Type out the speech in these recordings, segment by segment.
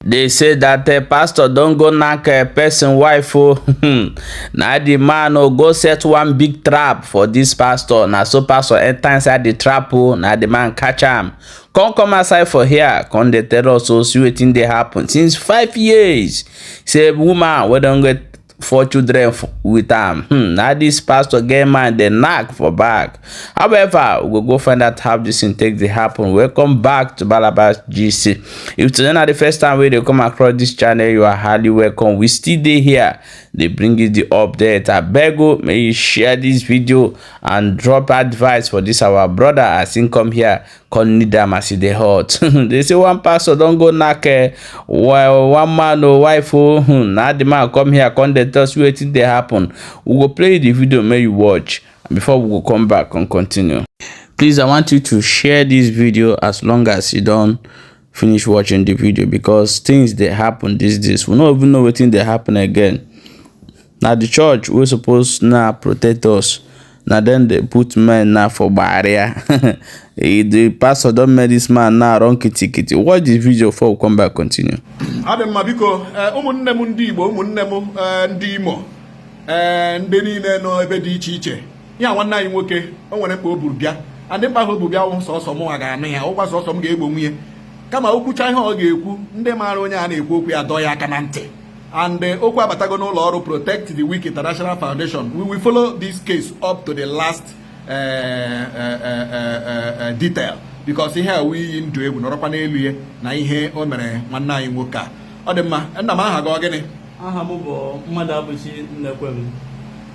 They say that pastor don go knack person wife o. Na the man o go set one big trap for this pastor. Na so pastor enter inside the trap o. Na the man catch am, come come outside for here, come dey tell us o, see wetin dey happen since 5 years. Say woman wey don get four children with am, na this pastor get mind dey knack for back. However, we go go find out how this thing take dey happen. Welcome back to Balabas GC. If today na the first time wey you dey come across this channel, you are highly welcome. We still dey here dey bring you the update. Abeg o, may you share this video and drop advice for this our brother as him come here come need am as e dey hot. They say one pastor don go knack well, one man o wife o. Na the man come here, come dey tell us wetin dey happen. We go play the video make you watch before we go come back and continue. Please, I want you to share this video as long as you don finish watching the video, because things dey happen these days, we no even know wetin dey happen again. Na the church wey suppose now protect us, na dem dey put men now for barrier. The pastor don make this man now run kitikiti. Watch the video before we come back continue. Ọ dị mma. Biko, ụmụnne m ndị Igbo, ụmụnne m ndị Imo, ndị niile nọ ebe dị iche iche, ya nwanne anyị nwoke o nwere mkpa o buru bịa. Andị mkpa ahụ o buru bịa wụ sọsọ mụnwa ga-anụ ya, ụkwa sọsọ m ga-egbo nwunye. Kama o kwucha ihe ọ ga-ekwu, ndị maara onye a na-ekwu okwu ya dọọ ya aka na ntị. And okwu abatago n'ụlọ ọrụ Protect the Weak International Foundation. We will follow this case up to the last detail, because ihe a wụ iyi ndụ egwu nọrọkwa n'elu ya na ihe o mere nwanne anyị nwoke a. Ọ dị mma. Nna m, aha gị ọ gịnị? Aha m bụ Mmadụ Abụchi Nnekwem.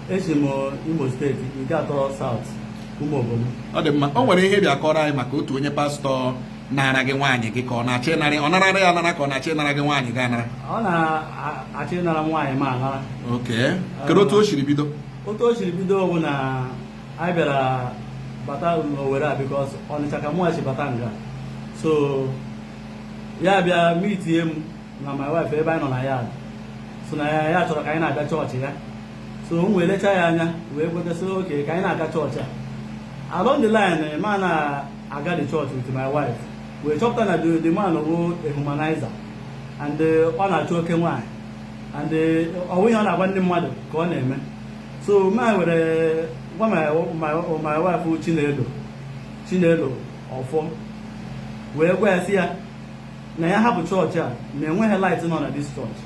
Esi m Imo Steeti, Ideato South, Ụmụobodo. Ọ dị mma. O nwere ihe bịa kọrọ anyị maka otu onye pastọ nara gị nwaanyị gị, ka ọ na-achọ ịnara, ọ narara ya anara, ka ọ na-achọ ịnara gị nwaanyị gị anara? Ọ na-achọ ịnara m nwaanyị m anara. Okay, kedu otu o siri bido? Otu o siri bido bụ na anyị bịara bata n'Owere a, because Ọnịcha ka mụnwa si bata nga. So ya bịa meetie m na my wife ebe anyị nọ na yard. So na ya chọrọ ka anyị na-abịa chọọchị ya. So m wee lechaa ya anya, wee kweta, okay, ka anyị na-aga chọọchị a. Along the line, ma na-aga the church with my wife, wee chọpụta na the man bụ a womanizer and ọ na-achọ oke nwaanyị, and ọ bụ ihe ọ na-agwa ndị mmadụ ka ọ na-eme. So ma were gwa my wife Chinelo, Chinelo Ọfọ, wee gwa ya sị ya na ya hapụ chọọchị a, na enweghị light nọ na this church.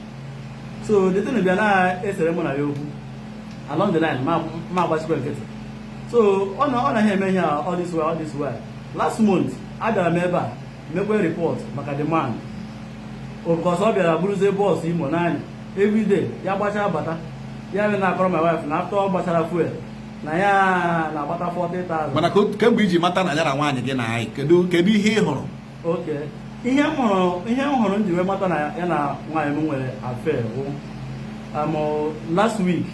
So the thing bịa na-esere mụ na ya okwu. Along the line, ma agbasikwa nkịtị. So ọ naghị eme ihe a all this while, all this while. Last month, abịara m ebe a mekwe report maka the man, because ọ bịara bụrụzie bus Imo n'anya everyday. Ya gbachaa bata, ya bịa na-akọrọ my wife na after ọ gbachara fuel, na ya na-agbata 40,000. Mana kemgbe iji mata na ya na nwaanyị gị na anyị, kedu ihe ị hụrụ? Okay, ihe m hụrụ m ji wee mata na ya na nwaanyị m nwere affair wụ last week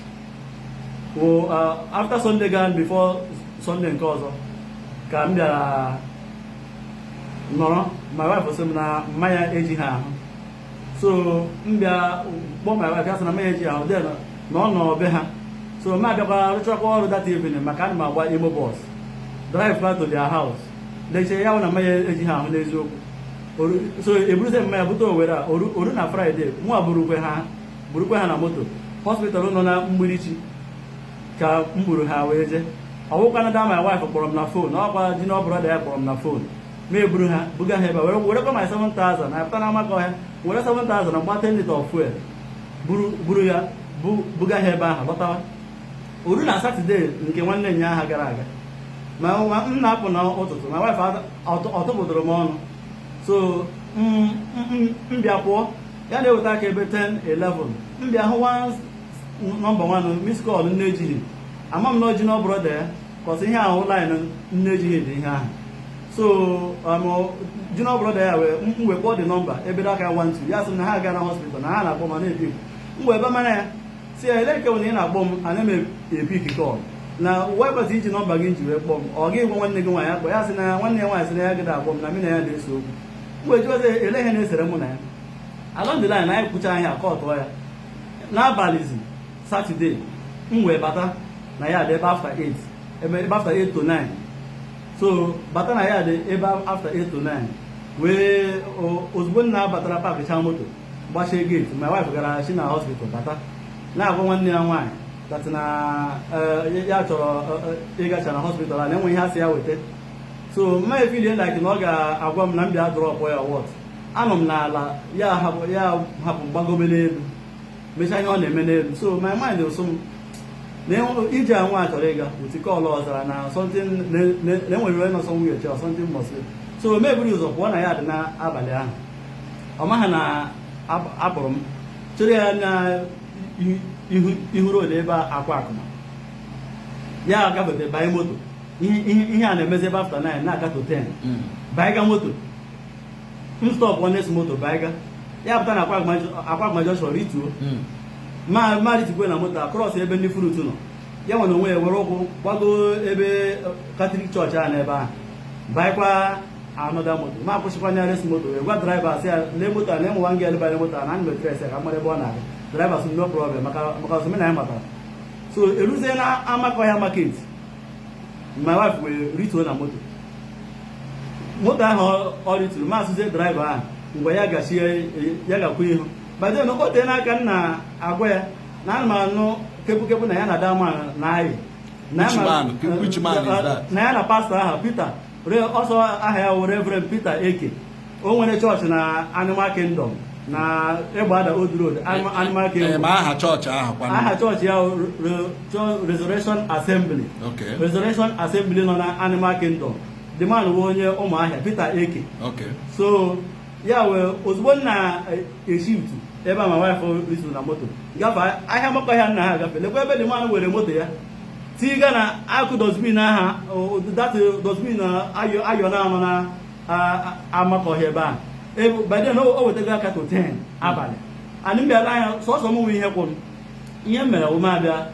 wụ after Sunday gan, before Sunday nke ọzọ, ka m bịara nọrọ. My wife sị m na mmanya ejighị ahụ. So m bịa kpọọ my wife, ya sị na mmanya ejighị ahụ, then na ọ nọ be ha. So m abịakwa rụchakwa ọrụ that evening, maka ana m agba Imo bus, drive back to their house, lechie ya hụ na mmanya ejighị ahụ n'eziokwu. So eburuzie mmanya bute Owere a oru na Friday. Mụa burukwe ha na moto hospital nọ na Mgbirichi ka m gburu ha wee jee. Ọ bụkwa na my wife kpọrọ m na phone, ọkwa junior brother ya kpọrọ m na phone, ma eburu ha buga ha ebe a, were werekwa my 7000 na pụta na amaka ọhịa, were 7000 na gba 10 liter of fuel, buru ya buga ha ebe ahụ, lọtawa. Oru na Saturday nke nwanne nya aha gara aga, ma m na-apụ n'ụtụtụ, ma wife ọtụpụtụrụ m ọnụ. So m bịa pụọ, ya na-eweta aka ebe 10 11, m bịa hụ one number, one miss call nne ejighị ama m na oji na brother ya, 'cause ihe ahụ line nne ejighị dị ihe ahụ. So junior brother ya wee m wee kpọọ the number ebe aka 12, ya sị m na ha aga na hospital, na ha na-akpọ ma na-e pick. M wee ebe mara ya si ya, ele nke bụ na ị na-akpọ m, ana m e pick call na wepụta iji number gị ji wee kpọọ m. Ọ gị gwa nwanne gị nwaanyị akpọ ya, sị na nwanne ya nwaanyị sị na ya gịda akpọ m, na mụ na ya na-ese okwu. M wee jụọzi ele ihe na-esere mụ na ya. Along the line, anyị kwucha ahịa akọtụọ ya. N'abalịzi Saturday, m wee bata na ya dị ebe after 8, ebe after 8 to 9. So bata na ya dị ebe after 8 to 9. Wee ozugbo nna batara, parkcha moto, gbachie gate, my wife gara si na hospital bata, na-agwa nwanne ya nwaanyị that na ya chọrọ ịgacha na hospital a na-enwe ihe asị ya weta. So mma efeelie like na ọ ga-agwa m na m bịa drop ya. What anọ m n'ala, ya hapụ, ya hapụ, gbagobe n'elu, mechaa ihe ọ na-eme n'elu. So my mind ụsụ m na ije a nwa chọrọ ịga with call ọzara na something na enwere onye nọ somewhere che or something must be. So mebiri ụzọ pụọ na ya dị n'abalị ahụ. Ọ maghị na apụrụ m chere ya na ihu ihu road ebe akwa akụma ya gafete banye moto. Ihe a na-emezi ebe after 9 na-aga to 10, banye moto, m stop next moto, banye ya pụta na Akwa Akụma junction, rituo. Ma ritukwe na moto across ebe ndị fruit nọ, ya nwere onwe ya were ụkwụ gbago ebe Catholic church a n'ebe ahụ, banyekwa another moto. Ma akwụsịkwa nearest moto, wee gwa driver sị ya lee moto a na enwe nwa ngel banye moto a na anyị metere ese ka mara ebe ọ na-aga. Driver sị no problem, maka ọsọ na ya matara. So eruzie na Amakọhịa market, my wife wee rituo na moto. Moto ahụ ọ rituru, ma asụzie driver ahụ mgbe ya gachie, ya gakwa ihu. By then o tee n'aka m na-agwa ya na ana m anụ kepukepu na ya na that man na-ayị. Which man? Which man is that? Na ya na pastor ahụ Peter ọsọ aha ya wụ Reverend Peter Eke. O nwere chọọchị na Animal Kingdom na Ịgbada Old Road, Animal Kingdom. Ma aha chọọchị ahụ kwanụ? Aha chọọchị ya wụ Resurrection Assembly. Resurrection Assembly nọ na Animal Kingdom. The man wụ onye Ụmụahịa, Peter Eke. So ya wee ozugbo m na-eshift ebe a, ma wife rituru na moto gafe ahịa Mọkọhịa nna ha agafe, lekwa ebe the man were moto ya tiga na akụ dustbin aha, that dustbin ayọ ayọ na-anọ na Amakọhịa ebe a. By then o wetago aka to 10 abalị. And m bịara anya sọsọ m nwe ihe kwụrụ ihe m mere wụ abịa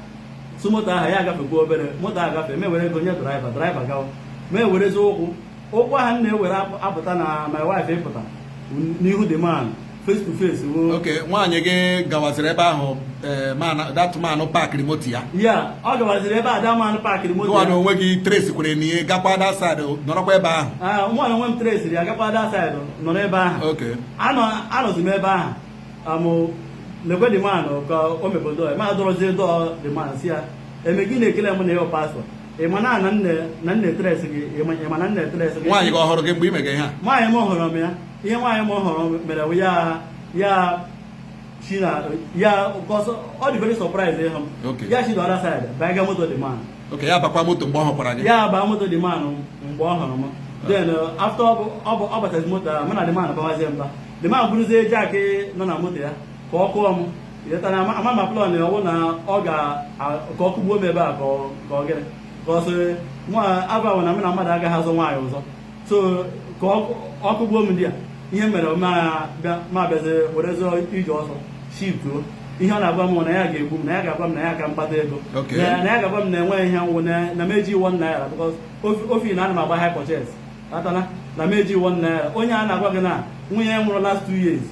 so moto ahụ ya agafekwa obere moto ahụ agafe, ma were ego nye driver, driver gawa, ma ewerezi ụkwụ ahụ m na-ewere apụta na my wife ịpụta n'ihu the man face to face wo. Okay, nwaanyị gị gawaziri ebe ahụ, man, that man parkịrị moto ya? Ya, ọ gawaziri ebe a man parkịrị moto Gụwa na ya. onwe gị trace kwere na ihe gakwa that side, nọrọkwa ebe ahụ? Ah, nwa na onwe m traceri ya, gakwa that side, nọrọ ebe ahụ. Anọzi m ebe ahụ, amụ lekwe the man ka o mepe door, ma dọrọzie door the man, si ya eme gị na-ekele m na ịwụ pastor, ị ma na nne na nne trace gị, ị ma na nne trace gị. Nwaanyị gị ọ hụrụ gị mgbe ị mega ihe a? Nwaanyị m hụrụ m ya. Ihe nwaanyị m hụrụ mere bụ ya si na ya because ọ dị very surprise ịhụ m. Ya si the other side banye moto the man. Okay, ya bakwa moto mgbe ọ hụkwara gị? Ya baa moto the man mgbe ọ hụrụ m. Then after ọ batazi moto ahụ, mụ na the man bawazie mba. The man buruzie jack nọ na moto ya ka ọ kụọ m. Ịghọtara? Ama ma plan ọ bụ na ọ ga ka ọ kụgbuo m ebe a, ka ọ gịnị, ka ọ sị nwa agbanwe na mụ na mmadụ agaghị azụ nwaanyị ọzọ. So ka ọ kụgbuo m ndị a. Ihe mere ma bịazi werezie ije ọsọ shiftuo. Ihe ọ na-agwa m na ya ga-egbu m, na ya ga-agwa m na ya ka mkpata ego, na ya ga-agwa m na enweghị ihe nwụ, na m eji ₦1, because ofi na ana m agba hire purchase atana na m eji ₦1. Onye a na-agwa gị na nwunye ya nwụrụ last 2 years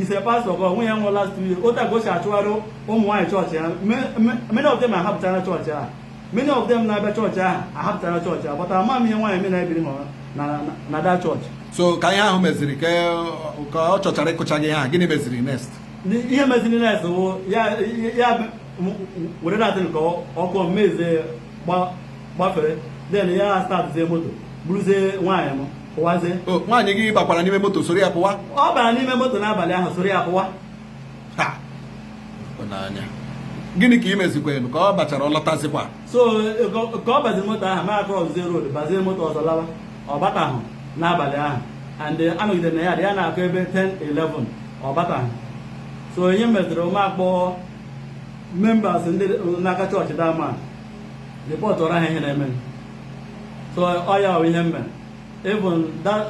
ise, pastor, ka nwunye ya nwụrụ last 2 years. Otu a ka o si achụgharị ụmụ nwaanyị chọọchị ha. Many of them ahapụchara chọọchị ahụ, many of them na-abịa chọọchị ahụ ahapụchara chọọchị ahụ, but ama m ihe nwaanyị m na-ebiri hụrụ na that chọọchị. So ka ihe ahụ meziri, ka ọ chọchara ịkụcha gị ihe ahụ, gịnị meziri next? Ihe meziri next wụ ya were datin ka ọkụ mezie gbafere. Then ya startzie moto, buruzie nwaanyị m pụwazie. O nwaanyị gị bakwara n'ime moto soro ya pụwa? Ọ bara n'ime moto n'abalị ahụ soro ya pụwa. Ha! Ọ n'anya gịnị ka ị mezikwenu ka ọ bachara, ọ lọtazikwa? So ka ọ baziri moto ahụ, ma crosszie road, bazie moto ọzọ lawa. Ọ batahụ n'abalị ahụ and anọgidere na ya dị ya na-akụ ebe 10 11, ọ batahụ. So ihe meziri, ụmụ akpọ members ndị n'aka chọọchị that man, reportụrụ ha ihe na-eme. So ọ ya bụ ihe m mere. Even that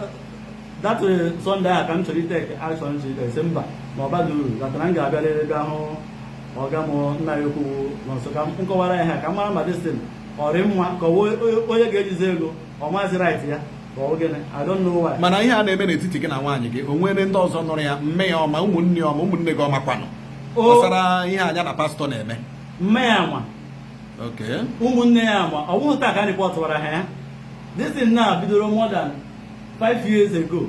Sunday ahụ ka m chọrọ itake action ji esi mba ma ọ baghị uru gatara m ga-abịarịrị bịa hụ ọga m, nna ya ukwu nọ nso, ka m kọwara ya ha, ka m mara ma this thing ọ dị mma, ka ọ wụ onye ga-ejizi ego ọ maazị right ya, ka ọ gịnị. I don't know why. Mana ihe a na-eme n'etiti gị na nwaanyị gị, o nwere ndị ọzọ nụrụ ya? Mme ya ọma, ụmụnne ya ọma, ụmụnne gị ọmakwanụ gbasara ihe anya na pastor na-eme? Mme ya ma. Ụmụnne ya ma. Ọ bụghị taa ka reportụwara ha ya. This thing na bidoro more than 5 years ago.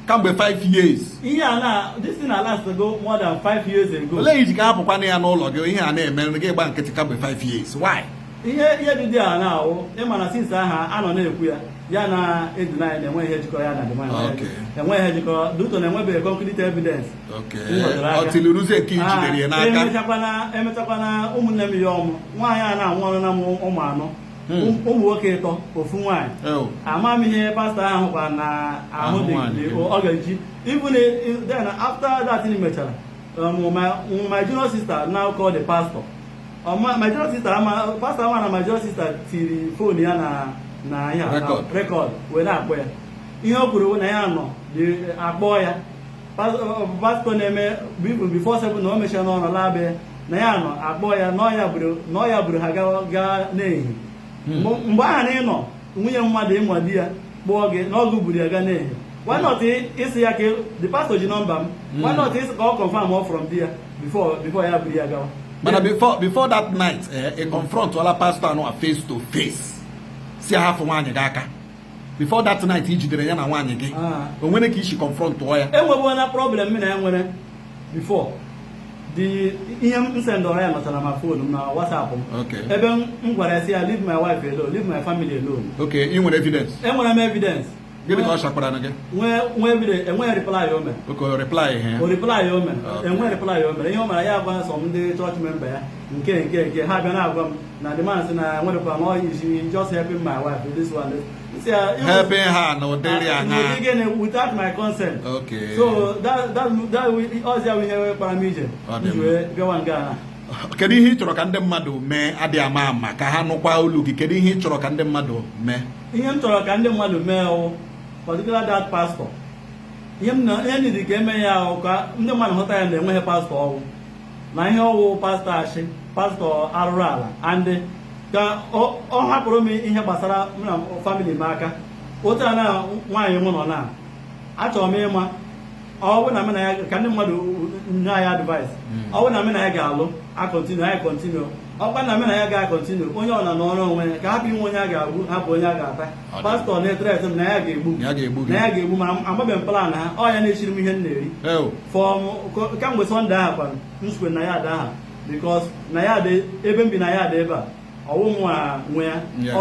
Kamgbe 5 years? Ihe a na this thing na last ago more than 5 years ago. Olee iji ka hapụkwana ya n'ụlọ gị, ihe a na-eme, gị gba nkịtị kamgbe 5 years? Why? Ihe dị a na-awụ, ịma na since aha anọ na-ekwu ya, ya na edina na enweghị ihe jikọrọ ya na the man. Enweghị ihe jikọrọ due to na enwebeghị concrete evidence m nwetara aka. Until ruzie nke i jidere ya n'aka. Emechakwana ụmụnne m, ya ọmụ nwaanyị a na-anwụ ọrụ na m, ụmụ anọ, ụmụ nwoke ịtọ, ofu nwaanyị. Ama m ihe pastọ ahụ kwa na ahụ Ahụ dị nwaanyị gị. Ọ ga-eji even then, after that thing mechara, my junior sister now call the pastor. My junior sister ama pastor ama na my junior sister tiri phone ya na ihe a, na Record. Record wee na-akpọ ya. Ihe o kwuru bụ na ya nọ dị akpọ ya. Pastor na-eme even before 7 na o mechara n'ọrụ laa be, na ya nọ akpọ ya na ọ ya buru ha gaa n'ehihie. Mgbe ahụ na ị nọ nwunye mmadụ, ịnwa di ya kpọọ gị na ọgụ buru ya gaa n'ehihie, why not ịsị ya ka the pastor ji nọmba m, why not ịsị ka ọ confirm ọ from di ya before ya buru ya gawa? Mana before that night, ị confront wala pastor anụ a face to face, si ahafụ nwaanyị gị aka, before that night i jidere ya na nwaanyị gị? Ah. O nwere ka isi confront ya? Enwebuola problem m na ya nwere before the ihe m sendọrọ ya nọchara ma phone m na WhatsApp m, ebe m gwara ya sị ya, "Leave my wife alone, leave my family alone." Okay, ị nwere evidence? Enwere m evidence. Gịnị ka ọ chakwara na gị? Nwee evidence. Enweghị reply o mere. Okay, reply ihe. O reply o mere. Enweghị reply o mere. Ihe o mere, ya gwa sọ ndị church member ya nke ha bịa na-agwa m na the man sị na enwerekwa na ọ is just helping my wife with this one, this. Sị ya, Helping her na ụdịrị Ah, aṅa? n'ụdị gịnị without my consent? So that ọzịa bụ ihe kpara m ije Ọ dị m ji mma. wee bịawa nga na. Kedu ihe ị chọrọ ka ndị mmadụ mee? Adị ama ama ka ha nụkwa olu gị, kedu ihe ị chọrọ ka ndị mmadụ mee? Ihe m chọrọ ka ndị mmadụ mee wụ, particular that pastor, ihe m na ihe nidi ka eme ya ahụ, ka ndị mmadụ hụta ya na enweghị pastọ ọwụ, na ihe ọwụ pastọ ashị, pastọ arụrụ ala, and ka ọ hapụrụ m ihe gbasara m na family m aka. Otu a na nwaanyị m nọ na achọrọ m ịma, ọ bụ na m na ya, ka ndị mmadụ nye anyị advice, ọ bụ na m na ya ga-alụ, a continue, anyị continue. Ọkwa na m na ya ga-a continue, onye ọ na n'ọrụ onwe ya, ka hapụ inwe onye a ga-agbu, hapụ onye a ga-ata. Ọ dị. Pastọ na-e threat m na ya ga-egbu m. Na ya ga-egbu gị. Na ya ga-egbu m. Amabeghị m plan ha. Ọ ya na-echiri m ihe m na-eri from kamgbe Sunday ahụ kwanụ m sikwe na ya ada aha, because na ya dị ebe m bi, na ya dị ebe a, ọwụ m nwa nwe ya.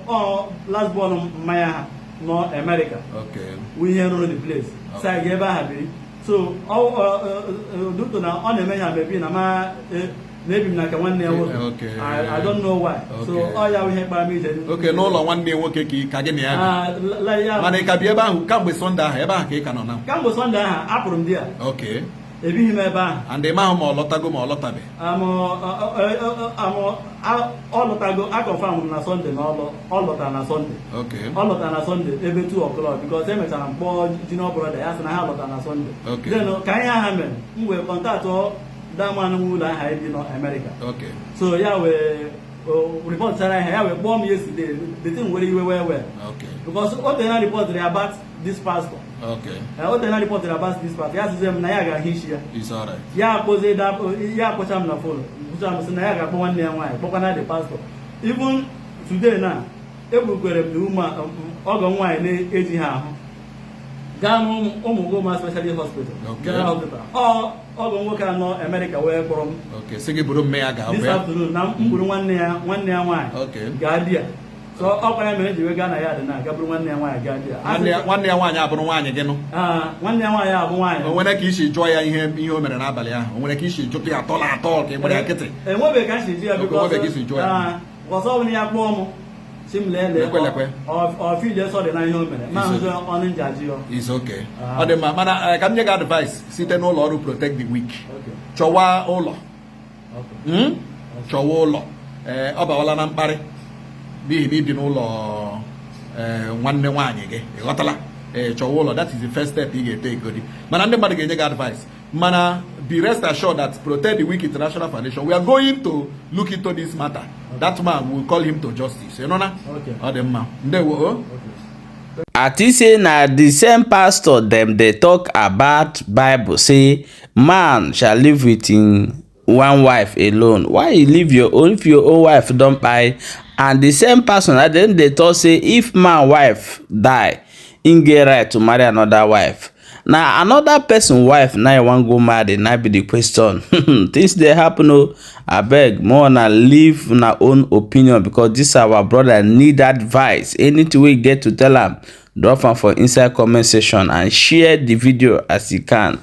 Ọ last born mmanya ha nọ America wụ ihe rụrụ the place, si anyị ga ebe ahụ biri. So due to na ọ na-eme ya mebi na ma na-ebi m na nke nwanne ya nwoke. I don't know why. So ọ ya wụ ihe kpara m ije. Okay, n'ụlọ nwanne ya nwoke ka gị na ya bi? Ah, ya. Mana ị ka bi ebe ahụ kamgbe Sunday ahụ? Ebe ahụ ka ị ka nọ na? Kamgbe Sunday ahụ apụrụ m di ya. Ebighị m ebe ahụ. And ị mahụ ma ọ lọtago ma ọ lọtabe? Amụ amụ ọ lọtago. A confirm m na Sunday na ọ lọtara na Sunday. Ọ lọtara na Sunday ebe 2 o'clock, because emechara m kpọọ junior brother ya, sị na ha lọtara na Sunday. Then ka ihe aha mere, m wee contact that man nwe ụlọ aha ebi nọ America. So ya wee report chara ihe, ya wee kpọọ m yesterday. The thing were iwe well, because o tere na report about this pastor. O tere na report about this pastor, ya sịzie m na ya ga-ahụ isi ya. It's alright. Ya akpọzie ya akpọcha m na phone, kwụcha m sị na ya ga-akpọ nwanne ya nwaanyị, kpọkwana the pastor. Even today na egbukwere m na ụmụ ọgọ m nwaanyị na-ejighị ahụ gaa n'ụmụ specialist hospital. General hospital. Ọ ọgọ nwoke anọ America wee kpọrọ m. Okay, sị gị buru mme ya gaa? This ya. afternoon na m gburu nwanne ya nwaanyị gaa di ya. So ọkwa ya mere eji wee gaa na ya dị na ga buru nwanne ya nwaanyị gaa di ya. Nwanne ya nwaanyị abụrụ nwaanyị gị nụ? Ah, nwanne ya nwaanyị abụ nwaanyị. O nwere ka isi jụọ ya ihe o mere n'abalị ahụ? O nwere ka isi jụtụ ya atọla atọ, ka ị gbara ya nkịtị? Enwebeghị ka m si ji ya. Okay, enwebeghị ka isi jụọ ya. Because ọ bụrụ ya kpọọ m si m lee lee. Lekwe, lekwe. Ọ feel sorry na ihe o mere ma hụzi ọnụ njaji ya. Is okay. Ah. Ọ dị mma, mana ka m nye gị advice site n'ụlọ ọrụ Protect the Weak. Chọwa ụlọ. Chọwa ụlọ. Ee, ọ bawala na mkparị n'ihi na ibi n'ụlọ nwanne nwaanyị gị, ị ghọtala? Ee, chọwa ụlọ. That is the first step ị ga-ete egodi. Mana ndị mmadụ ga-enye gị advice, mana be rest assured that Protect the Weak International Foundation, we are going to look into this matter. That man, will call him to justice. Ị nụ na? Okay. Ọ dị mma, ndewo o. Ati say na the same pastor dem dey talk about Bible say man shall live with him one wife alone. Why you leave your own if your own wife don kpai? And the same person na dem dey talk say if man wife die, im get right to marry another wife. Na another person wife na im wan go marry, na be the question. Things dey happen o. Abeg, make una leave una own opinion, because this our brother need advice. Anything wey you get to tell am, drop am for inside comment section and share the video as you can.